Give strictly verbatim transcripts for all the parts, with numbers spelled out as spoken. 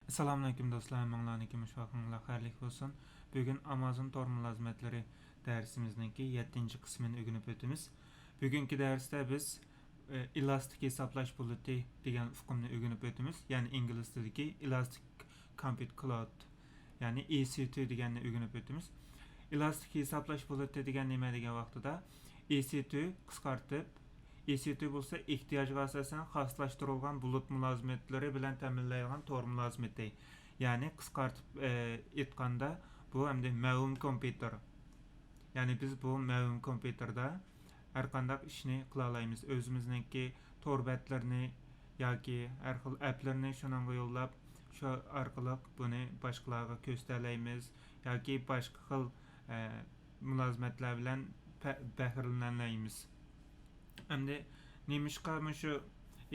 ئەسسالامۇئەلەيكۇم دوستلار، ھەممىڭلارنىڭكى مۇشۇ ۋاقتىڭلار خەيرلىك بولسۇن. بۈگۈن ئامازون تور مۇلازىمەتلىرى دەرسىمىزنىڭكى يەتتىنچى قىسمىنى ئۆگىنىپ ئۆتىمىز. بۈگۈنكى دەرستە بىز ئىلاستىك ھېسابلاش بۇلۇتى دېگەن ئۇقۇمنى ئۆگىنىپ ئۆتىمىز. يەنى ئىنگلىز تىلىدىكى ئىلاستىك كامپيۇت كلاود، يەنى ئېسىتى دېگەننى ئۆگىنىپ ئۆتىمىز. ئېلاستىك ھېسابلاش بۇلۇتى دېگەن نېمە دېگەن ۋاقتىدا، ئېسىتى قىسقارتىپ، ئېسىتى بولسا ئېھتىياجغا ئاساسەن خاسلاشتۇرۇلغان بۇلۇت مۇلازىمەتلىرى بىلەن تەمىنلەيدىغان تور مۇلازىمىتى. يەنى قىسقارتىپ ئېيتقاندا، بۇ ئەمدى مەۋھۇم كومپيۇتېر. يەنى بىز بۇ مەۋھۇم كومپيۇتېردا ھەرقانداق ئىشنى قىلالايمىز. ئۆزىمىزنىڭكى تور بەتلىرىنى ياكى ھەر خىل ئەپلىرىنى شۇنىڭغا يوللاپ، شۇ ئارقىلىق بۇنى باشقىلارغا كۆرسىتەلەيمىز ياكى باشقا خىل مۇلازىمەتلەر بىلەن بەھرىلىنەلەيمىز. ئەمدى نېمىشقا مۇشۇ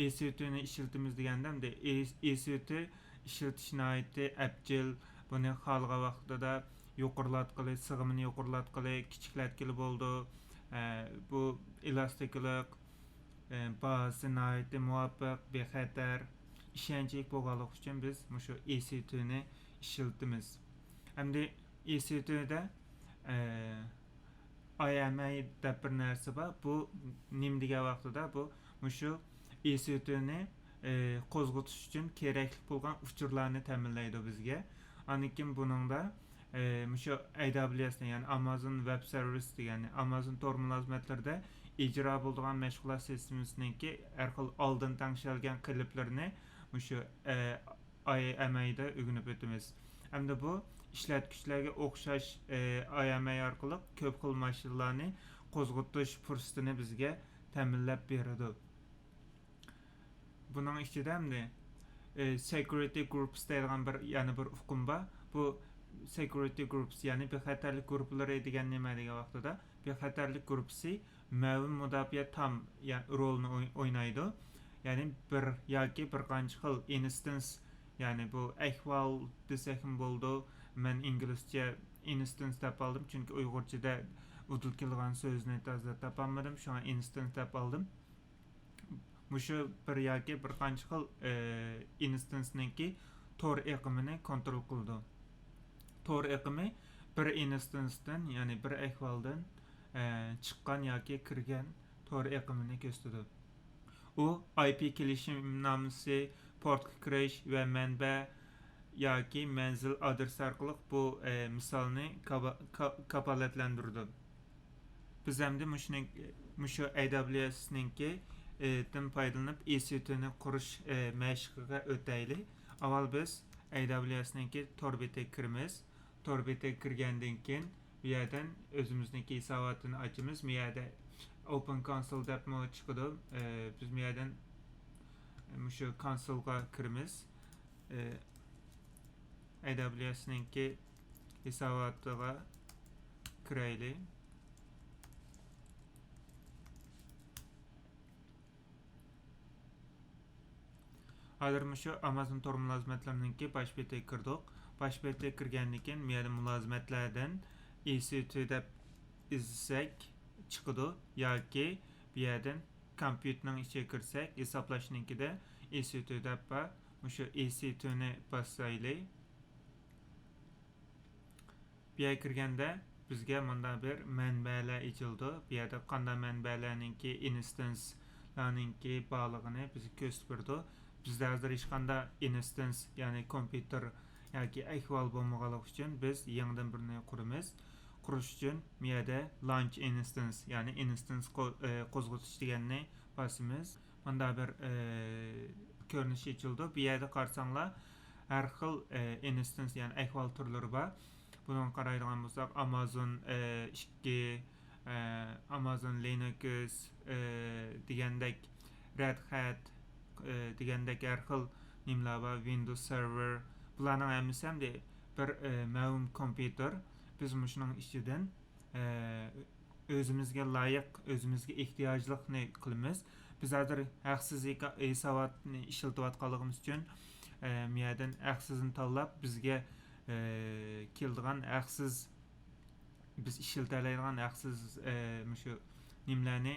ئېسىتىنى ئىشلىتىمىز دېگەندە، ئەمدى ئېسىتى ئىشلىتىش ناھايىتى ئەپچىل. بۇنى خالىغان ۋاقتىدا يۇقىرىلاتقىلى، سىغىمىنى يۇقىرىلاتقىلى، كىچىكلەتكىلى بولىدۇ. بۇ ئېلاستىكلىق، باھاسى ناھايىتى مۇۋاپىق، بىخەتەر، ئىشەنچلىك بولغانلىقى ئۈچۈن بىز مۇشۇ ئېسىتىنى ئىشلىتىمىز. ئەمدى ئېسىتىدە ئاي ئەم ئاي دەپ بىر نەرسە بار. بۇ نېمە دېگەن ۋاقتىدا، بۇ مۇشۇ ئېسىتىنى قوزغىتىش ئۈچۈن كېرەكلىك بولغان ئۇچۇرلارنى تەمىنلەيدۇ بىزگە. ئاندىن كېيىن بۇنىڭدا مۇشۇ ئەي دابلىيۇ ئەسنى، يەنى ئامازون ۋېب سېرۋىس دېگەن، ئامازون تور مۇلازىمەتلىرىدە ئىجرا بولىدىغان مەشغۇلات سىستېمىسىنىڭكى ھەر خىل ئالدىن تەڭشەلگەن قېلىپلىرىنى مۇشۇ ئاي ئەم ئايدا ئۆگىنىپ ئۆتىمىز. ئەمدى بۇ ئىشلەتكۈچىلەرگە ئوخشاش ئاي ئەم ئاي ئارقىلىق كۆپ خىل ماشىنىلارنى قوزغىتىش پۇرسىتىنى بىزگە تەمىنلەپ بېرىدۇ. بۇنىڭ ئىچىدە ئەمدى سېكيۇرىتى گۇرۇپپىسى دەيدىغان بىر، يەنە بىر ئۇقۇم بار. بۇ سېكيۇرىتى گۇرۇپپىسى، يەنى بىخەتەرلىك گۇرۇپپىلىرى دېگەن نېمە دېگەن ۋاقتىدا، بىخەتەرلىك گۇرۇپپىسى مەۋھۇم مۇداپىئە تام رولىنى ئوينايدۇ. يەنى بىر ياكى بىر قانچە خىل ئىنستانس، يەنى بۇ ئەھۋال دېسەكمۇ بولىدۇ. مەن ئىنگلىزچە ئىنستانس دەپ ئالدىم، چۈنكى ئۇيغۇرچىدا ئۇدۇل كېلىدىغان سۆزنى تازا تاپالمىدىم، شۇڭا ئىنستانس دەپ ئالدىم. مۇشۇ بىر ياكى بىر قانچە خىل ئىنستانسنىڭكى تور ئېقىمىنى كونترول قىلىدۇ. تور ئېقىمى بىر ئىنستانستىن، يەنى بىر ئەھۋالدىن چىققان ياكى كىرگەن تور ئېقىمىنى كۆرسىتىدۇ. ئۇ ئاي پى كېلىشىمنامىسى، پورتقا كىرىش ۋە مەنبە ياكى مەنزىل ئادرېسى ئارقىلىق بۇ مىسالنى كاپالەتلەندۈرىدۇ. بىز ئەمدى مۇشۇنىڭ، مۇشۇ ئەي دابلىيۇ ئەسنىڭكى دىن پايدىلىنىپ، ئېسىتىنى قۇرۇش مەشىقىگە ئۆتەيلى. ئاۋۋال بىز ئەي دابلىيۇ ئەسنىڭكى تور بېتىگە كىرىمىز. تور بېتىگە كىرگەندىن كېيىن، بۇ يەردىن ئۆزىمىزنىڭكى ھېساباتىنى ئاچىمىز. بۇ يەردە ئوپېن كونسول دەپمۇ چىقىدۇ. بىز بۇ يەردىن مۇشۇ كونسولغا كىرىمىز. ئەي دابلىيۇ ئەسنىڭكى ھېساباتىغا كىرەيلى. ھازىر مۇشۇ ئامازون تور مۇلازىمەتلىرىنىڭكى باش بېتىگە كىردۇق. باش بېتىگە كىرگەندىن كېيىن، بۇ يەردە مۇلازىمەتلەردىن ئېسىتى دەپ ئىزدىسەك چىقىدۇ، ياكى بۇ يەردىن كامپيۇتېرنىڭ ئىچىگە كىرسەك، ھېسابلاشنىڭكىدە ئېسىتى دەپ بار. مۇشۇ ئېسىتىنى باسايلى. بۇ يەرگە كىرگەندە بىزگە مۇنداق بىر مەنبەلەر ئېچىلىدۇ. بۇ يەردە قانداق مەنبەلەرنىڭكى، ئىنستانسلارنىڭكى بارلىقىنى بىزگە كۆرسىتىپ بېرىدۇ. بىزدە ھازىر ھېچقانداق ئىنستانس، يەنى كومپيۇتېر ياكى ئەھۋال بولمىغانلىقى ئۈچۈن بىز يېڭىدىن بىرنى قۇرىمىز. قۇرۇش ئۈچۈن بۇ يەردە لانچ ئىنستانس، يەنى ئىنستانس قو-، ئە، قوزغىتىش دېگەننى باسىمىز. مۇنداق بىر، ئە، كۆرۈنۈش ئېچىلىدۇ. بۇ يەردە قارىساڭلار، ھەر خىل، ئە، ئىنستانس، يەنى ئەھۋال تۈرلىرى بار. بۇنىڭغا قارايدىغان بولساق، ئامازون، ئە، ئىككى، ئە، ئامازون لىنۇكس، ئە، دېگەندەك، رەد خەت، ئە، دېگەندەك ھەر خىل نېمىلەر بار، ۋىندوز سېرۋېر. بۇلارنىڭ ھەممىسى ئەمدى بىر، ئە، مەۋھۇم كومپيۇتېر. بىز مۇشۇنىڭ ئىچىدىن ئۆزىمىزگە لايىق، ئۆزىمىزگە ئېھتىياجلىقنى قىلىمىز. بىز ھازىر ھەقسىز ھېساباتنى ئىشلىتىۋاتقانلىقىمىز ئۈچۈن، مۇ يەردىن ھەقسىزنى تاللاپ، بىزگە كېلىدىغان ھەقسىز، بىز ئىشلىتەلەيدىغان ھەقسىز مۇشۇ نېمىلەرنى،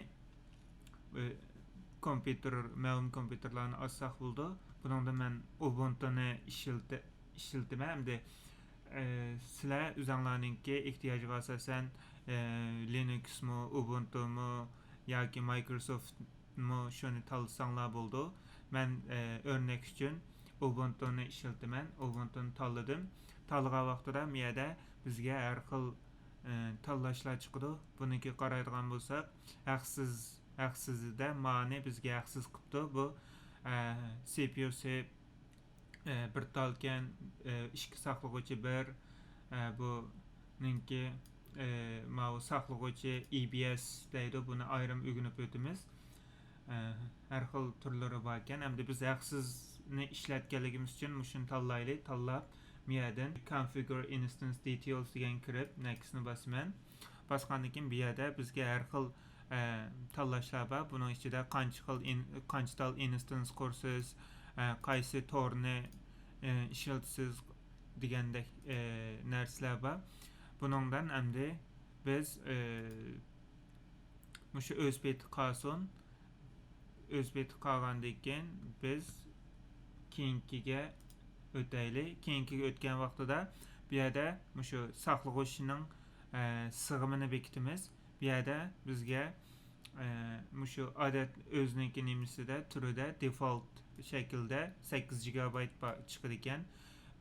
كومپيۇتېر، مەۋھۇم كومپيۇتېرلارنى ئاچساق بولىدۇ. بۇنىڭدا مەن ئۇبۇنتۇنى ئىشلىتىمەن. ئەمدى سىلەر ئۆزۈڭلارنىڭكى ئېھتىياجىغا ئاساسەن لىنۇكسمۇ، ئۇبۇنتۇمۇ ياكى مايكروسوفتمۇ، شۇنى تاللىساڭلار بولىدۇ. مەن ئۆرنەك ئۈچۈن ئۇبۇنتۇنى ئىشلىتىمەن. ئۇبۇنتۇنى تاللىدىم. تاللىغان ۋاقتىدا بۇ يەردە بىزگە ھەر خىل تاللاشلار چىقىدۇ. بۇنىڭكى قارايدىغان بولساق، ھەقسىز، ھەقسىزدە مانى بىزگە ھەقسىز قىپتۇ. بۇ سىپيۇسى بىر تالكەن، ئىككى ساقلىغۇچى بىر، بۇنىڭكى ماۋۇ ساقلىغۇچى ئىبىئېس دەيدۇ. بۇنى ئايرىم ئۆگىنىپ ئۆتىمىز. ھەر خىل تۈرلىرى باركەن. ئەمدى بىز ھەقسىزنى ئىشلەتكەنلىكىمىز ئۈچۈن مۇشۇنى تاللايلى. تاللاپ، مۇيەدىن Configure Instance Details دېگەن كىرىپ، نېكىستنى باسىمەن. باسقاندىن كېيىن بۇ يەردە بىزگە ھەر خىل تاللاشلار بار. بۇنىڭ ئىچىدە قانچە خىل، قانچە تال ئىنستانس قۇرىسىز، قايسى تورنى ئىشلىتىسىز دېگەندەك نەرسىلەر بار. بۇنىڭدىن ئەمدى بىز مۇشۇ ئۆز پېتى قالسۇن. ئۆز پېتى قالغاندىن كېيىن بىز كېيىنكىگە ئۆتەيلى. كېيىنكىگە ئۆتكەن ۋاقتىدا بۇ يەردە مۇشۇ ساقلىغۇچىنىڭ سىغىمىنى بېكىتىمىز. بۇ يەردە بىزگە مۇشۇ ئادەت ئۆزىنىڭكى نېمىسىدە، تۈرىدە، دېفولت شەكىلدە سەككىز جىگابايت چىقىدىكەن.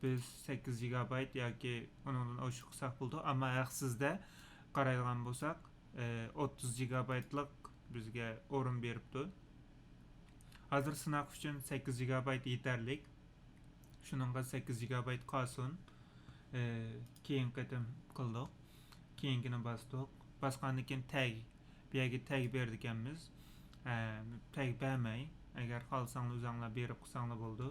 بىز سەككىز جىگابايت ياكى ئۇنىڭدىن ئوشۇق قىلساق بولىدۇ. ئەمما ھەقسىزدە قارايدىغان بولساق، ئوتتۇز جىگابايتلىق بىزگە ئورۇن بېرىپتۇ. ھازىر سىناق ئۈچۈن سەككىز جىگابايت يېتەرلىك. شۇنىڭغا سەككىز جىگابايت قالسۇن. كېيىنكى قېتىم قىلدۇق. كېيىنكىنى باستۇق. باسقاندىن كېيىن تەگ. بۇ يەرگە تەگ بېرىدىكەنمىز. تەگ بەرمەي، ئەگەر خالىساڭلار ئۆزۈڭلار بېرىپ قىلساڭلار بولىدۇ.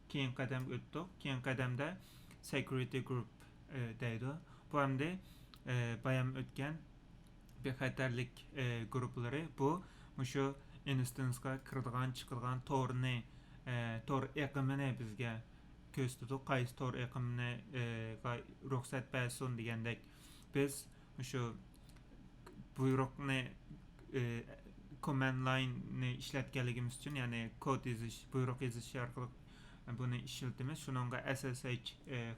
كېيىنكى قەدەمگە ئۆتتۇق. كېيىنكى قەدەمدە سېكيۇرىتى گۇرۇپ دەيدۇ. بۇ ئەمدى بايام ئۆتكەن بىخەتەرلىك گۇرۇپلىرى. بۇ مۇشۇ ئىنستانسقا كىرىدىغان، چىقىدىغان تورنى، تور ئېقىمىنى بىزگە كۆرسىتىدۇ. قايسى تور ئېقىمىنى رۇخسەت بەرسۇن دېگەندەك، بىز مۇشۇ بۇيرۇقنى، كوماند لايننى ئىشلەتكەنلىكىمىز ئۈچۈن، يەنى كود يېزىش، بۇيرۇق يېزىش ئارقىلىق بۇنى ئىشلىتىمىز. شۇنىڭغا ئەس ئەس ئەيچ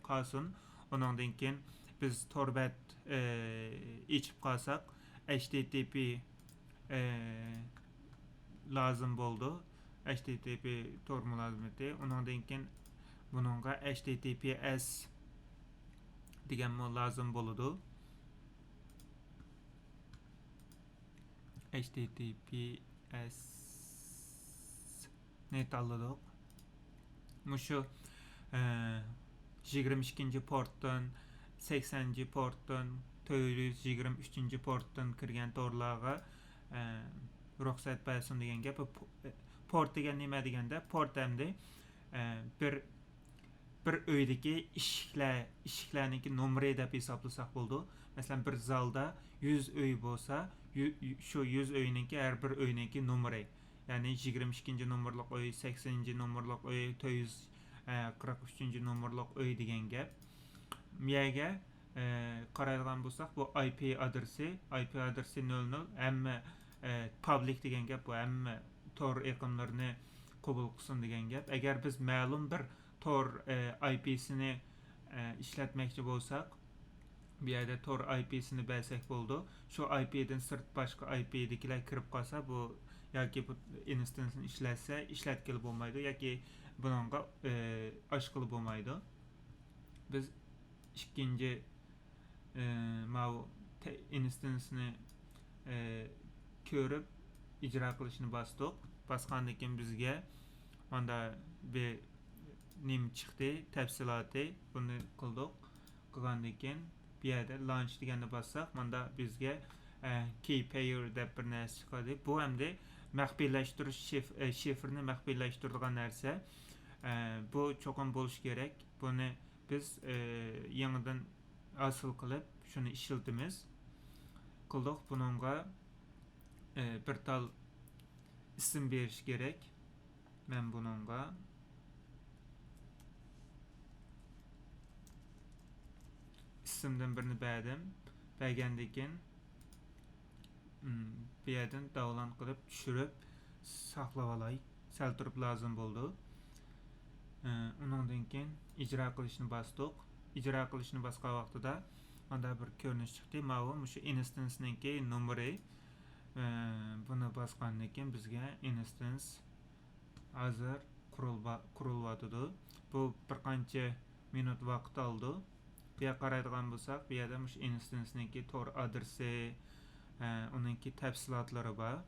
قالسۇن. ئۇنىڭدىن كېيىن بىز تور بەت ئېچىپ قالساق، ئەيچ تى تى پى لازىم بولىدۇ. ئەيچ تى تى پى تور مۇلازىمىتى. ئۇنىڭدىن كېيىن بۇنىڭغا ئەيچ تى تى پى ئەس دېگەنمۇ لازىم بولىدۇ. ئەيچ تى تى پى ئەس نى تاللىدۇق. مۇشۇ، ئە، يىگىرمە ئىككىنچى پورتتىن، سەكسەنىنچى پورتتىن، تۆت يۈز يىگىرمە ئۈچىنچى پورتتىن كىرگەن تورلارغا، ئە، رۇخسەت بەرسۇن دېگەن گەپ. پو-، پورت دېگەن نېمە دېگەندە، پورت ئەمدى، ئە، بىر بىر ئۆيدىكى ئىشىكلەر، ئىشىكلەرنىڭكى نومۇرى دەپ ھېسابلىساق بولىدۇ. مەسىلەن، بىر زالدا يۈز ئۆي بولسا، يۈ-، يۈ-، شۇ يۈز ئۆينىڭكى ھەر بىر ئۆينىڭكى نومۇرى. يەنى يىگىرمە ئىككىنچى نومۇرلۇق ئۆي، سەكسىنىنچى نومۇرلۇق ئۆي، تۆت يۈز قىرىق ئۈچىنچى نومۇرلۇق ئۆي دېگەن گەپ. بۇ يەرگە، ئە، قارايدىغان بولساق، بۇ ئاي پى ئادرېسى، ئاي پى ئادرېسى نۆل نۆل، ھەممە، ئە، پابلىك دېگەن گەپ، بۇ ھەممە تور ئېقىملىرىنى قوبۇل قىلسۇن دېگەن گەپ. ئەگەر بىز مەلۇم بىر تور، ئە، ئاي پىسىنى، ئە، ئىشلەتمەكچى بولساق، بۇ يەردە تور ئاي پىسىنى بەرسەك بولىدۇ. شۇ ئاي پىدىن سىرت باشقا ئاي پىدىكىلەر كىرىپ قالسا، بۇ ياكى بۇ ئىنستانسنى ئىشلەتسە، ئىشلەتكىلى بولمايدۇ ياكى بۇنىڭغا، ئە، ئاچقىلى بولمايدۇ. بىز ئىككىنچى، ئە، ماۋۇ تە-، ئىنستانسنى، ئە، كۆرۈپ ئىجرا قىلىشنى باستۇق. باسقاندىن كېيىن بىزگە ماندا بىر نېمە چىقتى، تەپسىلاتى. بۇنى قىلدۇق. قىلغاندىن كېيىن بۇ يەردە لانچ دېگەننى باسساق، ماندا بىزگە، ئە، كىي پېيەر دەپ بىر نەرسە چىقىدۇ. بۇ ئەمدى مەخپىيلەشتۈرۈش شىف-، ئە، شىفىرنى مەخپىيلەشتۈرىدىغان نەرسە. ئە، بۇ چوقۇم بولۇشى كېرەك. بۇنى بىز، ئە، يېڭىدىن ھاسىل قىلىپ، شۇنى ئىشلىتىمىز. قىلدۇق. بۇنىڭغا، ئە، بىر تال ئىسىم بېرىش كېرەك. مەن بۇنىڭغا ئىسىمدىن بىرنى بەردىم. بەرگەندىن كېيىن، ئىم، بۇ يەردىن داۋنلود قىلىپ، چۈشۈرۈپ ساقلىۋالاي. كەلتۈرۈپ لازىم بولىدۇ. ئۇنىڭدىن كېيىن ئىجرا قىلىشنى باستۇق. ئىجرا قىلىشنى باسقان ۋاقتىدا مانداق بىر كۆرۈنۈش چىقتى. ماۋۇ مۇشۇ ئىنستانسنىڭكى نومۇرى. بۇنى باسقاندىن كېيىن بىزگە ئىنستانس ھازىر قۇرۇلۇۋاتىدۇ. بۇ بىر قانچە مىنۇت ۋاقىت ئالىدۇ. بۇ يەرگە قارايدىغان بولساق، بۇ يەردە مۇشۇ ئىنستانسنىڭكى تور ئادرېسى، ئۇنىڭكى تەپسىلاتلىرى بار.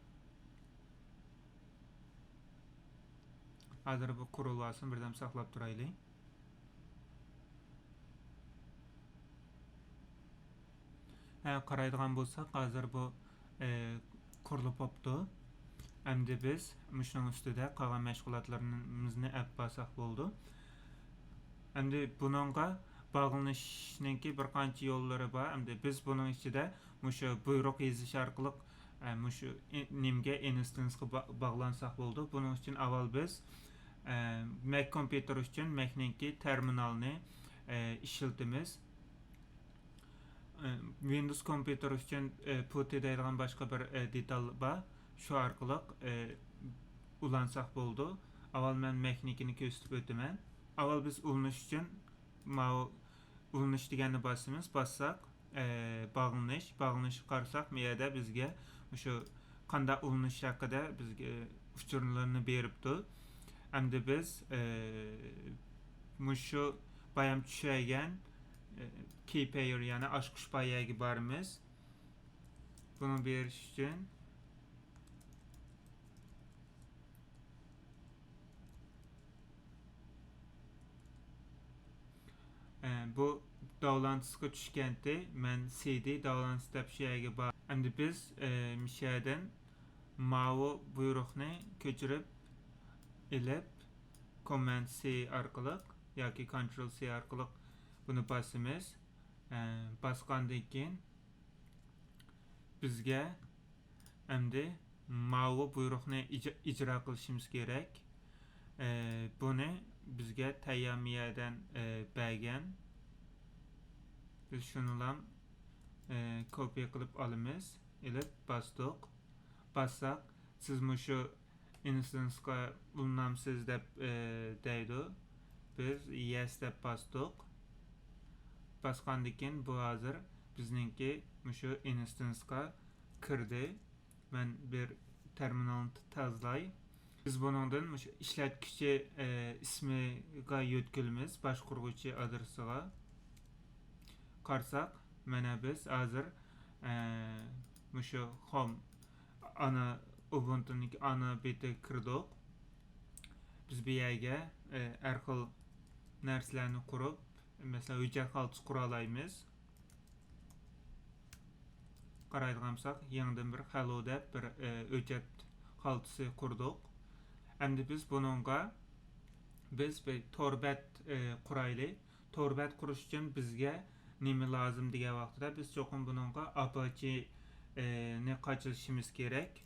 ھازىر بۇ قۇرۇلۇۋالسۇن، بىردەم ساقلاپ تۇرايلى. ھە، قارايدىغان بولساق، ھازىر بۇ، ئە، قۇرۇلۇپ بوپتۇ. ئەمدى بىز مۇشۇنىڭ ئۈستىدە قالغان مەشغۇلاتلىرىمىزنى ئەپ بارساق بولىدۇ. ئەمدى بۇنىڭغا باغلىنىشنىڭكى بىر قانچە يوللىرى بار. ئەمدى بىز بۇنىڭ ئىچىدە مۇشۇ بۇيرۇق يېزىش ئارقىلىق، ئە، مۇشۇ ئى-، نېمىگە، ئىنستانسقا با-، باغلانساق بولىدۇ. بۇنىڭ ئۈچۈن ئاۋۋال بىز، ئە، مەك كومپيۇتېر ئۈچۈن مەكنىڭكى تېرمىنالىنى، ئە، ئىشلىتىمىز. ئە، ۋىندوۋس كومپيۇتېر ئۈچۈن، ئە، پۇتى دەيدىغان باشقا بىر، ئە، دېتال بار. شۇ ئارقىلىق، ئە، ئۇلانساق بولىدۇ. ئاۋۋال مەن مەكنىڭكىنى كۆرسىتىپ ئۆتىمەن. ئاۋۋال بىز ئۇلىنىش ئۈچۈن ماۋۇ ئۇلىنىش دېگەننى باسىمىز. باسساق، ئە، باغلىنىش، باغلىنىشقا قارىساق، بۇ يەردە بىزگە مۇشۇ قانداق ئۇلىنىش ھەققىدە بىزگە ئۇچۇرلىرىنى بېرىپتۇ. ئەمدى بىز، ئە، مۇشۇ بايام چۈشۈرگەن، ئە، كېي پەيەر، يەنى ئاچقۇچ پايەگە بارىمىز. بۇنى بېرىش ئۈچۈن، ئە، بۇ داۋلانتىسقا چۈشكەنتى. مەن سىدى داۋلانتىس دەپ شۇ يەرگە بار. ئەمدى بىز، ئە، مۇشۇ يەردىن ماۋۇ بۇيرۇقنى كۆچۈرۈپ ئېلىپ، كوماند سى ئارقىلىق ياكى كونترول سى ئارقىلىق بۇنى باسىمىز. ئە، باسقاندىن كېيىن بىزگە ئەمدى ماۋۇ بۇيرۇقنى ئىج-، ئىجرا قىلىشىمىز كېرەك. ئە، بۇنى بىزگە تەييار مىيەدەن، ئە، بەرگەن. بىز شۇنىلام، ئە، كوپىيە قىلىپ ئالىمىز. ئېلىپ باستۇق. باسساق، سىز مۇشۇ ئىنستانسقا ئۇلىنامسىز دەپ، ئە، دەيدۇ. بىز يەس دەپ باستۇق. باسقاندىن كېيىن بۇ ھازىر بىزنىڭكى مۇشۇ ئىنستانسقا كىردى. مەن بىر تېرمىنالنى تازىلاي. بىز بۇنىڭدىن مۇشۇ ئىشلەتكۈچى، ئە، ئىسمىغا يۆتكىلىمىز، باشقۇرغۇچى ئادرېسىغا. قارىساق، مانا بىز ھازىر، ئە، مۇشۇ خوم ئانا، ئۇبۇنتۇنىڭكى ئانا بېتىگە كىردۇق. بىز بۇ يەرگە، ئە، ھەر خىل نەرسىلەرنى قۇرۇپ، مەسىلەن، ھۆججەت خالتىسى قۇرالايمىز. قارايدىغان بولساق، يېڭىدىن بىر خەلو دەپ بىر، ئە، ھۆججەت خالتىسى قۇردۇق. ئەمدى بىز بۇنىڭغا، بىز بىر تور بەت، ئە، قۇرايلى. تور بەت قۇرۇش ئۈچۈن بىزگە نېمە لازىم دېگەن ۋاقتىدا، بىز چوقۇم بۇنىڭغا ئاپاچېنى قاچىلىشىمىز كېرەك.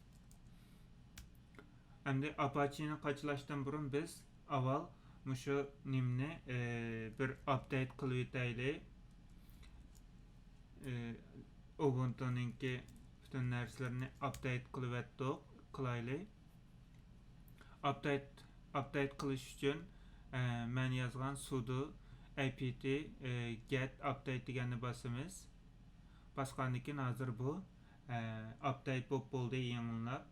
ئەمدى ئاپاچېنى قاچىلاشتىن بۇرۇن بىز ئاۋۋال مۇشۇ نېمىنى، ئى، بىر ئاپدېيت قىلىۋېتەيلى. ئى، ئۇبۇنتۇنىڭكى پۈتۈن نەرسىلىرىنى ئاپدېيت قىلىۋەتتۇق، قىلايلى. ئاپدېيت، ئاپدېيت قىلىش ئۈچۈن، ئە، مەن يازغان سۇدو ئەپتى، ئە، گەت ئاپدېيت دېگەننى باسىمىز. باسقاندىن كېيىن ھازىر بۇ، ئە، ئاپدېيت بولۇپ بولدى يېڭىلىنىپ.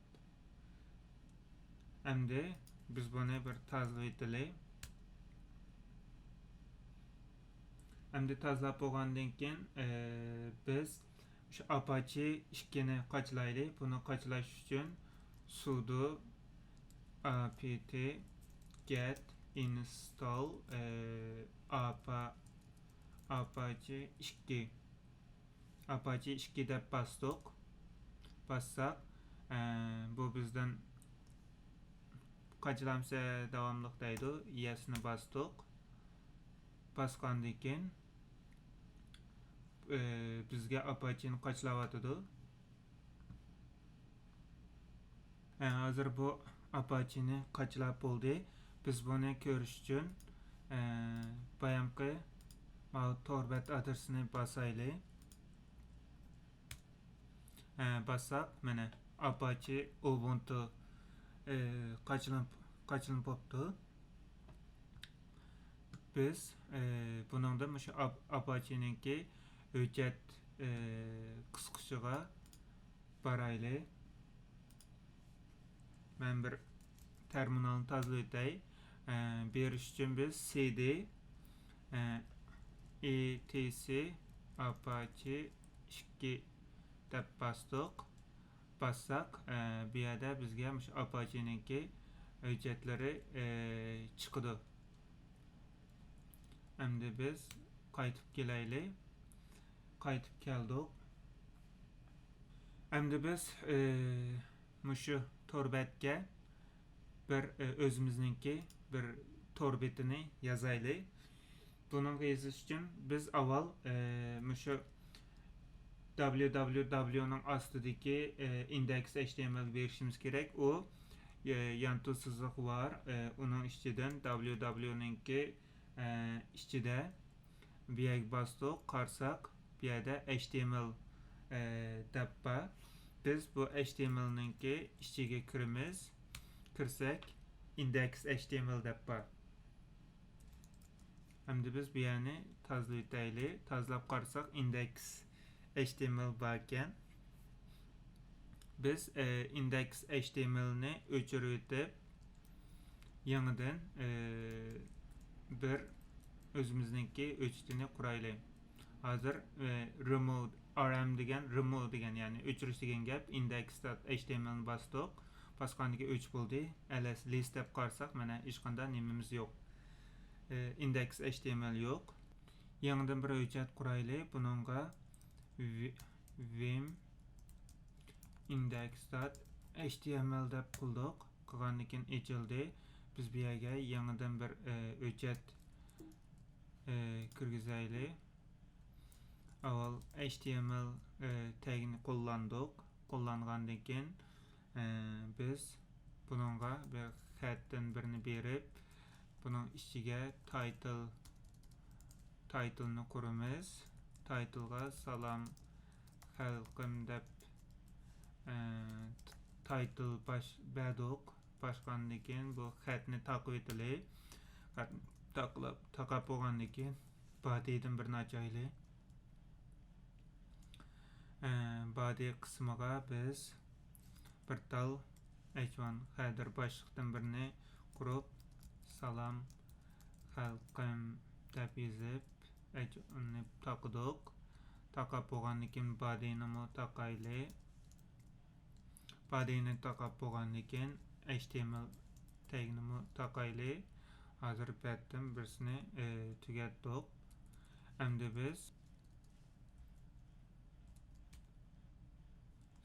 ئەمدى بىز بۇنى بىر تازىلىۋېتىلى. ئەمدى تازىلاپ بولغاندىن كېيىن، ئە، بىز شۇ ئاپاچى ئىككىنى قاچىلايلى. بۇنى قاچىلاش ئۈچۈن سۇدو ئاپتى گەت ئىنستال، ئە، ئاپا-، ئاپاچى ئىككى، ئاپاچى ئىككى دەپ باستۇق. باسساق، ئە، بۇ بىزدىن قاچىلامسە داۋاملىق دەيدۇ. يەسنى باستۇق. باسقاندىن كېيىن، ئى، بىزگە ئاپاچىنى قاچىلاۋاتىدۇ. ئە، ھازىر بۇ ئاپاچىنى قاچىلاپ بولدى. بىز بۇنى كۆرۈش ئۈچۈن، ئە، بايامقى ماۋۇ تور بەت ئادرېسىنى باسايلى. ئە، باسساق، مانا، ئاپاچى ئۇبۇنتۇ، ئە، قاچىلىنىپ قاچىلىنىپ بوپتۇ. بىز، ئى، بۇنىڭدا مۇشۇ ئاپ-، ئاپاچىنىڭكى ھۆججەت، ئى، قىسقۇچىغا بارايلى. مەن بىر تەرمىنالنى تازىلىۋېتەي. ئە، بېرىش ئۈچۈن بىز سىدى، ئە، ئىتىسى ئاپاچى ئىككى دەپ باستۇق. باسساق، ئە، بۇ يەردە بىزگە مۇشۇ ئاپاچىنىڭكى ھۆججەتلىرى، ئە، چىقىدۇ. ئەمدى بىز قايتىپ كېلەيلى. قايتىپ كەلدۇق. ئەمدى بىز، ئى، مۇشۇ تور بەتكە بىر، ئى، ئۆزىمىزنىڭكى بىر تور بېتىنى يازايلى. بۇنىڭغا يېزىش ئۈچۈن بىز ئاۋۋال، ئى، مۇشۇ www نىڭ ئاستىدىكى، ئى، index html گە بېرىشىمىز كېرەك. ئۇ، ئى، يانتۇ سىزىقى بار. ئى، ئۇنىڭ ئىچىدىن www نىڭكى، ئى، ئىچىدە بۇ يەرگە باستۇق، قارىساق، بۇ يەردە html، ئى، دەپ بار. بىز بۇ html نىڭكى ئىچىگە كىرىمىز. كىرسەك، index html دەپ بار. ئەمدى بىز بۇ يەرنى تازىلىۋېتەيلى. تازىلاپ قارىساق، index html باركەن. بىز، ئى، index html نى ئۆچۈرۈۋېتىپ، يېڭىدىن، ئى، بىر ئۆزىمىزنىڭكى ھۆججىتىنى قۇرايلى. ھازىر، ئى، remove، rm دېگەن، remove دېگەن، يەنى ئۆچۈرۈش دېگەن گەپ، index html نى باستۇق. باسقاندىكىن ئۆچ بولدى. ls list دەپ قارىساق، مانا ھېچقانداق نېمىمىز يوق. ئى، index html يوق. يېڭىدىن بىر ھۆججەت قۇرايلى. بۇنىڭغا vi-، vim index dot html دەپ قىلدۇق. قىلغاندىن كېيىن ئېچىلدى. بىز بۇ يەرگە يېڭىدىن بىر، ئى، ھۆججەت، ئى، كىرگۈزەيلى. ئاۋۋال html، ئى، تەگنى قوللاندۇق. قوللانغاندىن كېيىن، ئى، بىز بۇنىڭغا بىر خەتتىن بىرنى بېرىپ، بۇنىڭ ئىچىگە title، title نى قۇرىمىز. Title غا سالام خەلقىم دەپ، ئى، title باش-، بەردۇق. باشقاندىن كېيىن بۇ خەتنى تاقىۋېتىلى. خەتنى تاقىلاپ، تاقاپ بولغاندىن كېيىن، body دىن بىرنى ئاچايلى. ئە، body قىسمىغا بىز بىر تال ھەجۋان خەدىر باشلىقتىن بىرنى قۇرۇپ، سالام خەلقىم دەپ يېزىپ، ھەجۋاننى تاقىدۇق. تاقاپ بولغاندىن كېيىن، body نىمۇ تاقايلى. Body نى تاقاپ بولغاندىن كېيىن، html تەگنىمۇ تاقايلى. ھازىر بەتتىن بىرسىنى، ئى، تۈگەتتۇق. ئەمدى بىز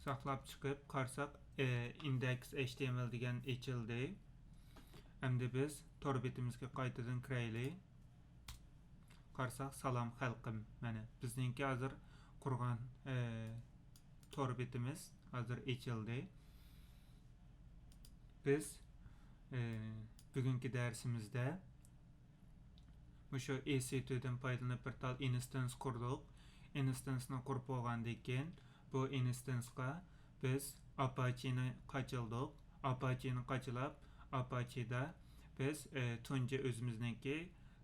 ساقلاپ چىقىپ قارىساق، ئى، index html دېگەن ئېچىلدى. ئەمدى بىز تور بېتىمىزگە قايتىدىن كىرەيلى. قارىساق، سالام خەلقىم. مانا، بىزنىڭكى ھازىر قۇرغان، ئى، تور بېتىمىز ھازىر ئېچىلدى. بىز، ئى، بۈگۈنكى دەرسىمىزدە مۇشۇ ئى سى تۈرىدىن پايدىلىنىپ بىر تال ئىنستانس قۇردۇق. ئىنستانسنى قۇرۇپ بولغاندىن كېيىن، بۇ ئىنستانسقا بىز ئاپاچىنى قاچىلىدۇق. ئاپاچىنى قاچىلاپ، ئاپاچىدا بىز، ئى، تۇنجى ئۆزىمىزنىڭكى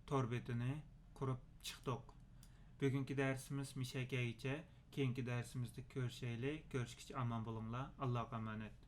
تور بېتىنى قۇرۇپ چىقتۇق. بۈگۈنكى دەرسىمىز مۇشەكەيگىچە. كېيىنكى دەرسىمىزدە كۆرۈشەيلى. كۆرۈشكىچە ئامان بولۇڭلار. ئاللاغا ئامانەت.